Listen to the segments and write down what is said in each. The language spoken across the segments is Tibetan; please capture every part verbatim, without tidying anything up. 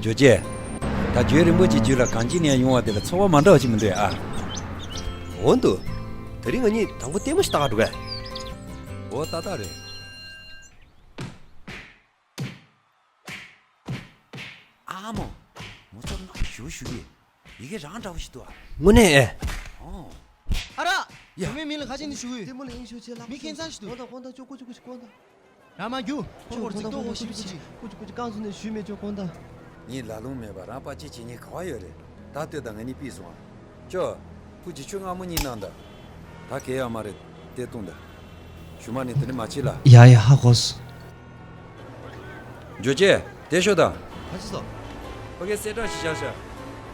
ཇོ་རྗེ། ད་རྒྱུན་རིང་པོ་ཅིག་རྒྱུད་ལ་གངས་སྐྱིད་ནས་ཡོང་བ་དེ་ལ་ཚོར་བ་མ་འདྲ་བ་ཅིག་མི་འདུག་ཨ། འོ་འདུག་དེ་རིང་ང་གཉིས་དང་པོ་ལྟད་མོ་ཞིག་ལྟ་ག་འགྲོ་གས། འོ་ཏག་ཏག་རེད། ཨ་མོ། མོ་ཚོར་ནག་ཞུ་ཞུ་གི། ཡི་གེ་རང་འདྲ་བོ་ཞིག་འདུག་ཨ། དངོས་གནས་ཨེ། ཨོ། ཨ་ར། ཡ། བུད་མེད་མིང་ལ་ཁ་ཆེ་ནི་ཞུ་གི་ཡོད། ལྟད་མོ་ལ་དབྱིངས་ཞུགས་ཆེ་ལ། མི་ཁྱད་མཚར་ཞིག་འདུག་དགོངས་དག་དགོངས་དག་ཅོ་ཀོ་ཅོ་ཀོ་ཅོ་དགོངས་དག་རང་མ་རྒྱུ། ཁོ་ཁོར་ཅིག་ཏོ་ཧོ་ཤི་བུ་ཅི། ཀུ་ཅི་ཀུ་ཅི་རྐང་བཙུགས་ནས་ཞུས་མེད་ཅོ་དགོངས་དག་ངས་ལ་ལུང་མེད་པ་རང་པ་ཅི་བྱེད་ཉེན་ག་བ་ཡོད་རེད། ད་ལྟོས་དང་ང་གཉིས་ཕུད་སོང་ཨ། ཅོ། ཕུ་ཅི་ཆུ་མངར་མོ་གཉིས་གནང་དང་། ད་གལ་ཡོད་མ་རེད། དེ་བཏུང་དང་། ཞུ་མ་ནི་དེ་ནི་མ་བྱེད་ལ། ཡ་ཡ་ཧ་གོ་སོང་། ཇོ་ཅེ། དེ་ཤོད་དང་། ཕ་ཆི་སོ། ཕ་གིའི་གསལ་བསྒྲགས་ཤིག་བཞག་ཤག་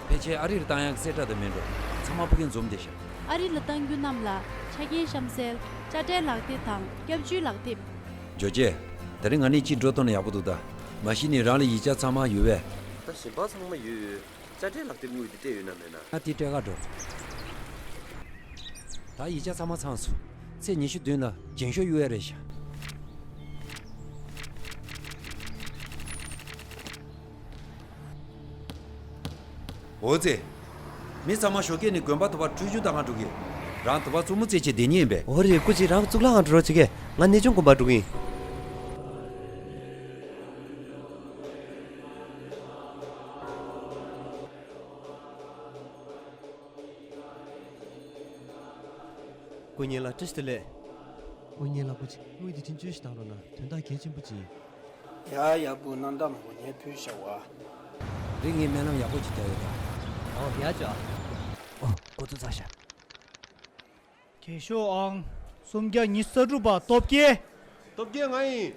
ཕལ་ཆེར་ཨ་རི་ལ་བཏང་ཡག་གི་གསལ་བསྒྲགས་དེ་མིན་འགྲོ། ཚང་མ་ཕ་གིར་འཛོམས་བསྡད་ཤག་ཨ་རི་ལ་བཏང་རྒྱུ་རྣམས་ལ་ཆ་རྐྱེན་གཤམ་གསལ། དཔྱ་ཁྲལ་ལག་དེབ་དང་སྐྱབས་བཅོལ་ལག་དེབ། ཇོ་ཅེ། དེ་རིང་ང་གཉིས་གཅིག་འགྲོ་ཐུབ་ན་ཡག་པོ་འདུག་ད། མ་གཞི་ནས་རང་ལ་ཡིག་ཆ་ཚང་མ་ཡོད་པས། ད་གཞན་པ་ཚང་མ་ཡོད་ཡོད། དཔྱ་ཁྲལ་ལག་དེབ་དངུལ་དེ་སྤྲད་ཡོད་ན་མེད་ན། ང་དེ་སྤྲད་ག་འགྲོ། ད་ཡིག་ཆ་ཚང་མ་ཚང་སོང་། ཚེས་ཉི་ཤུ་བདུན་ལ་རྒྱན་ཤོག་གཡུག་ཡ་རེད་ཤག་འོ་ཙི། མི་ཚང་མ་ཞོགས་ཀས་ནས་དགོན་པ་དུ་བ་འཁྲུལ་རྒྱུ་དང་ང་འགྲོ་གི། རང་དུ་བ་གཙུག་མོ་རྩེ་ཆེད་བསྡད་ཉེན་ཡིན་པས། འོ་རེད། སྐུ་མཁྱེན་རང་གཙུག་ལག་ཁང་འགྲོ་རོགས་བྱེད་གས། ང་གནས་ཆུང་དགོན་པ་འགྲོ་གི་ཡིན། སྐུ་ཉིད་ལ་བཀྲ་ཤིས་བདེ་ལེགས། སྐུ་ཉིད་ལ་སྐུ་མཁྱེན་དངུལ་འདི་ཕྲན་བཅོལ་ཞིག་བཏང་རོགས་གནང་། དོན་དག་གལ་ཆེན་པོ་ཅིག་ཡིན། ཡ་ཡག་པོ་གནང་། ད་མགོ་ཉལ་ཕུལ་བཞག་བ། རིག་ངའི་སྨོན་ལམ་ཡག་པོ་ཅིག་བཏབ་ཡོད་ད། ཨོ་ཡ་ཅོ། ཨོ་ཁོ་ཚོ་ཚར་ཤག་རྒྱན་ཤོག་ཨང་སུམ་བརྒྱ་ཉི་ཤུ་རྩ་དྲུག་པ་སྟོབས་རྒྱལ། སྟོབས་རྒྱལ་ང་ཡིན།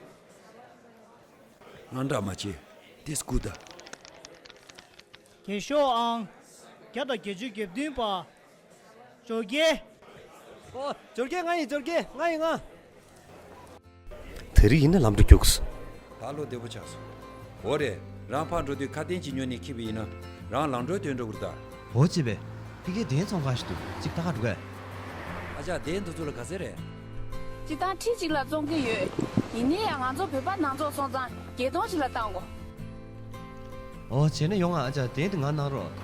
ང་འདྲ་མ་བྱེད། དེ་སྐུ་ད། རྒྱན་ཤོག་ཨང་བརྒྱ་དང་བརྒྱད་ཅུ་གྱ་བདུན་པ་ཇོ་རྒྱལ། ཨོ་ཇོ་རྒྱལ་ང་ཡིན། ཇོ་རྒྱལ་ང་ཡིན་ང་། དེ་རིང་ཡིན་ན་ལམ་འགྲོ་རྒྱུགས། ད་བློ་བདེ་པོ་ཆགས་སོང་། འོ་རེད། རང་ཕར་འགྲོ་དུས་ཁ་གཏན་གྱི་ཉོ་ནས་འཁྱེར་བ་ཡིན་ན། རང་ལམ་འགྲོའི་དོན་འགྲོ་གི་རེད་ད། འོ་ཅེ་བས། ཕ་གིའི་གདན་ཚོང་ཁང་ཞིག་འདུག་ཅིག་ལྟ་ག་འགྲོ་གས། ཨ་ཅག་གདན་འདི་ཚོ་ལ་ག་ཚད་རེད། སྤྱིར་བཏང་ཁྲི་གཅིག་ལ་བཙོང་གི་ཡོད། ཡིན་ནའི་ཡང་ང་ཚོ་བོད་པ་ནང་ཚོགས་སོང་ཙང་བརྒྱད་སྟོང་ཞིག་ལ་བཏང་གོ། ཨོ་བྱས་ན་ཡོང་ང་། ཨ་ཅག་གདན་དེ་ང་གནང་རོགས།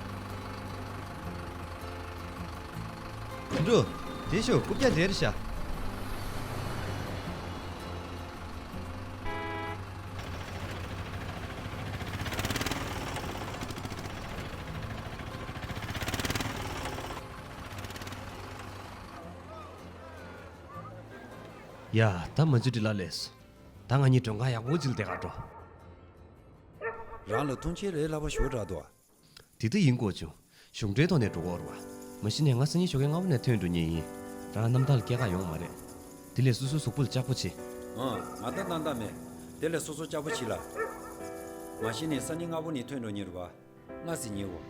དོན་གྲུབ། དེ་ཤོག་རྐུབ་བཀྱག་དེར་བཞག་ཡ་ད་མ་འཇུ་འདྲི་ལ་ལས། ད་ང་གཉིས་མགྲོན་ཁང་ཡག་པོ་ཅིག་ལ་བསྡད་ག་འགྲོ། རང་ལ་མཐོང་ཆེན་རེད་ལབ་པ་ཞུ་འདྲ་འདུག་དེ་ལྟ་ཡིན་དགོས་བྱུང་། གཞུང་འབྲེལ་ཐོག་ནས་འགྲོ་གི་ཡོད་རེད་པ། མ་གཞི་ནས་ང་སང་ཉིན་ཞོགས་ཀས་སྔ་པོ་ནས་ཐོན་འགྲོ་མཁན་ཡིན། རང་རྣམ་ཐར་ལ་སྐྱེལ་ག་ཡོང་མ་རེད། དེ་ལས་སོ་སོའི་གཟུགས་པོ་ལ་ལྕགས་པོ་བྱེད། ཨང་། ང་ད་ཏན་ཏན་མེད། དེ་ལས་སོ་སོ་ལྕགས་པོ་བྱེད་ལ། མ་གཞི་ནས་སང་ཉིན་སྔ་པོ་ནས་ཐོན་འགྲོ་མཁན་རེད་པ། སྔ་ཟིག་ཉལ་འོ།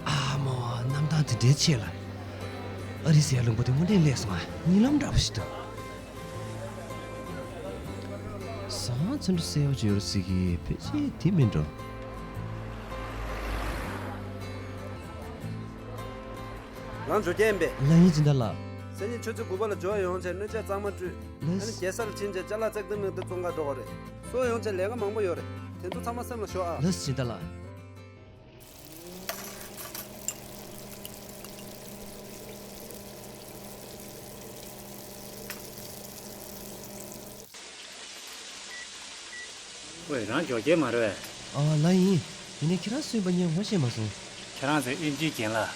ཨ་མོ། གནམ་ཐང་དེ་འདྲའི་ཆེ་ལ། ཨ་རི་ཟེར་ཡ་ལུང་པ་དེ་དངོས་གནས་ལས་སོང་ང་། གཉིད་ལམ་འདྲ་པོ་ཞིག་འདུག་ཟ་ཁང་ཚོན་ཁྲ་གསལ་པོ་ཅིག་ཡོད་རེད་ཟེར་གི། ཕལ་ཆེར་དེ་མིན་འགྲོ། རང་ཇོ་རྒྱལ་ཡིན་པས། ལགས་ཡིན་སྦྱིན་བདག་ལགས། སང་ཉིན་ཆུ་ཚོད་དགུ་པ་ལ་ཇོ་ཡོང་བྱས་སྣོད་ཆས་གཙང་མ་སྤྲུགས། ལགས། ཨ་ནི་རྒྱལ་ས་ལ་ཕྱིན་བྱས་ཅ་ལག་བཙག་འཐུ་མིག་ཏུ་བཙོང་ག་འགྲོ་དགོས་རེད། སོ་ཡོང་བྱས་ལས་ཀ་མང་པོ་ཡོད་རེད། དེ་ཚོ་ཚང་མ་སེམས་ལ་ཞོག་ཨ། ལགས་སྦྱིན་བདག་ལགས། ཝེ། རང་ཇོ་རྒྱལ་མ་རེད་པས། ཨ་ལགས་ཡིན། ཡིན་ནའི་ཁྱེད་རང་སུ་ཡིན་པ་ངས་ངོ་ཤེས་མ་སོང་། ཁྱེད་རང་ཚོའི་ཨེམ་ཆིའི་རྒན་ལགས།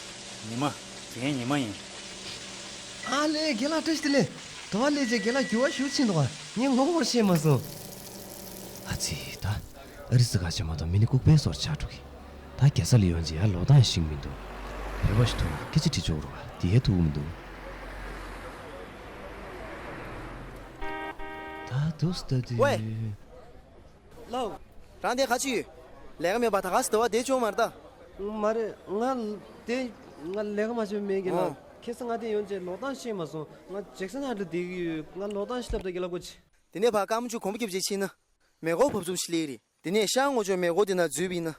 ཉི་མ། རྒན་ཉི་མ་ཡིན། ཨ་ལས། རྒན་ལགས་བཀྲ་ཤིས་བདེ་ལེགས། དུ་བ་སླེབས་རྗེས་རྒན་ལགས་འགྱུར་བ་ཤུགས་ཕྱིན་འདུག་ག་ངས་ངོ་ཤེས་མ་སོང་། ཨ་ཙི་ད། ཨ་རི་སི་ཁ་ཆེ་མ་གཏོགས་མི་ནི་ལྐུགས་པའི་བཟོ་འདྲ་ཆགས་འགྲོ་གི། ད་རྒྱལ་ས་ལ་ཡོང་རྗེས་ཡར་ལོག་སྟངས་ཤེས་མི་འདུག་བོད་པ་ཞིག་ཐུག་ན་སྐད་ཆ་དྲི་ཆོག་རུ་བ་དེ་ཡས་ཐུག་མི་འདུག་ད་དུས་ད་དུས། ཝེ། ལའོ། རང་དེ་ག་ཅི་ཡོད། ལས་ཀ་མེད་པ་ད་ག་སེ་དུ་བ་དེ་བྱུང་མ་རེད་ད། མ་རེད། ང་དེ། ང་ལས་ཀ་མ་བྱས་མེད་གི་ལ། ཨོ། ཁ་སང་ང་དེ་ཡོང་རྗེས་ལོག་སྟངས་ཤེས་མ་སོང་། ང་ཇེག་སན་ཧའེཊ་ལ་བསྡད་ཀྱི་ཡོད། ང་ལོག་སྟངས་ཤེས་ལབ་ད་རྒན་ལགས་སྐུ་མཁྱེན། དེ་ནས་ཕར་སྐར་མ་བཅུ་གོམ་པ་རྒྱབ་རྗེས་ཕྱིན་ན། མེ་འཁོར་བབས་ཚུགས་ཤིག་སླེབས་རེད། དེ་ནས་ཤར་ངོས་ཕྱོགས་མེ་འཁོར་དེ་ན་འཛུལ་བ་ཡིན་ན།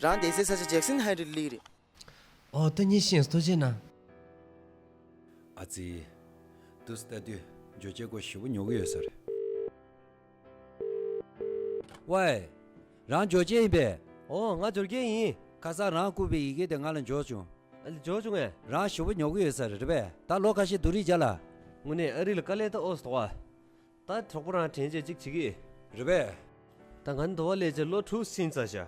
རང་བསྡད་སའི་ས་ཆ་ཇེག་སན་ཧའེཊ་ལ་སླེབས་རེད། ཨོ་ད་ངས་ཤེས་སོང་། ཐུགས་རྗེ་གནང་། ཨ་ཙི། འདུག་སེ་ལྟ་དུས་ཇོ་ཅེ་ཁོ་ཞེ་པོ་ཉོབ་ཀྱི་ཡོད་ས་རེད། ཝེ། རང་ཇོ་ཅེ་ཡིན་པས། ཨོ། ང་ཇོ་རྒྱལ་ཡིན། ཁ་སང་རང་བསྐུར་བའི་ཡི་གེ་དེ་ང་ལ་འབྱོར་བྱུང་། ཨ་ལེ། འབྱོར་བྱུང་ངས། རང་ཞེ་པོ་ཉོབ་ཀྱི་ཡོད་ས་རེད། རེད་པས། ད་ལོ་ཁ་ཤས་སྡུག་རུས་བྱ་ལ། དངོས་གནས་ཨ་རི་ལ་དཀའ་ལས་ད་ཨོ་སི་དོ་བ། ད་གྲོགས་པོ་རང་དྲན་རྗེས་གཅིག་བྱེད་ཀྱི། རེད་པས། ད་ང་ནི་འདོ་བ་ལས་བྱས་ལོ་དྲུག་ཕྱིན་ཚར་ཤག་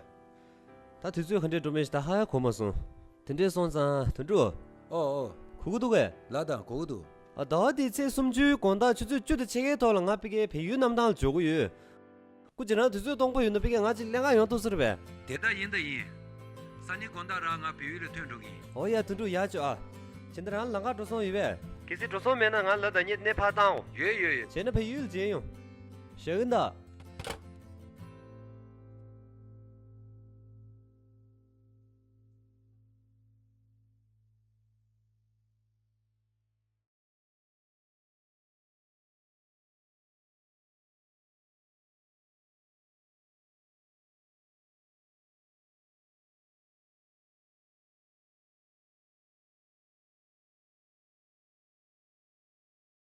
ད་དུས་ཚོད་ག་འདྲས་འགྲོ་མིན་ཞིག་ད་ཧ་ཡང་གོ་མ་སོང་། དེ་འདྲས་སོང་ཙང་དོན་གྲུབ། ཨོ་ཨོ། གོ་གི་འདུག་གས། ལགས་དང་གོ་གི་འདུག་ཨ། ཟླ་བ་འདིའི་ཚེས་སུམ་ཅུའི་དགོང་དག་ཆུ་ཚོད་བཅུ་དང་ཕྱེད་ཀའི་ཐོག་ལ་ང་ཕ་གིའི་བལ་ཡུལ་གནམ་ཐང་ལ་འབྱོར་གི་ཡོད། སྐུ་མཁྱེན་རང་དུས་ཚོད་སྟོང་པ་ཡོད་ན་ཕ་གིར་ང་གཅིག་ལེན་ག་ཡོང་ཐུབ་ས་རེད་པས། དེ་ད་ཡིན་ད་ཡིན། སང་ཉིན་དགོང་དག་རང་ང་བལ་ཡུལ་ལ་ཐོན་འགྲོ་གི་ཡིན། ཨོ་ཡ། དོན་གྲུབ། ཡག་བྱོས་ཨ། བྱས་ན་རང་ལམ་ཁ་འགྲོ་སོང་ཡོད་པས། གལ་སྲིད་འགྲོ་སོང་མེད་ན་ང་ལ་ད་ཉིད་གནས་ཕར་བཏང་འོ། ཡོད་ཡོད་ཡོད། བྱས་ན་བལ་ཡུལ་མཇལ་ཡོང་། ཞེ་གི་ད།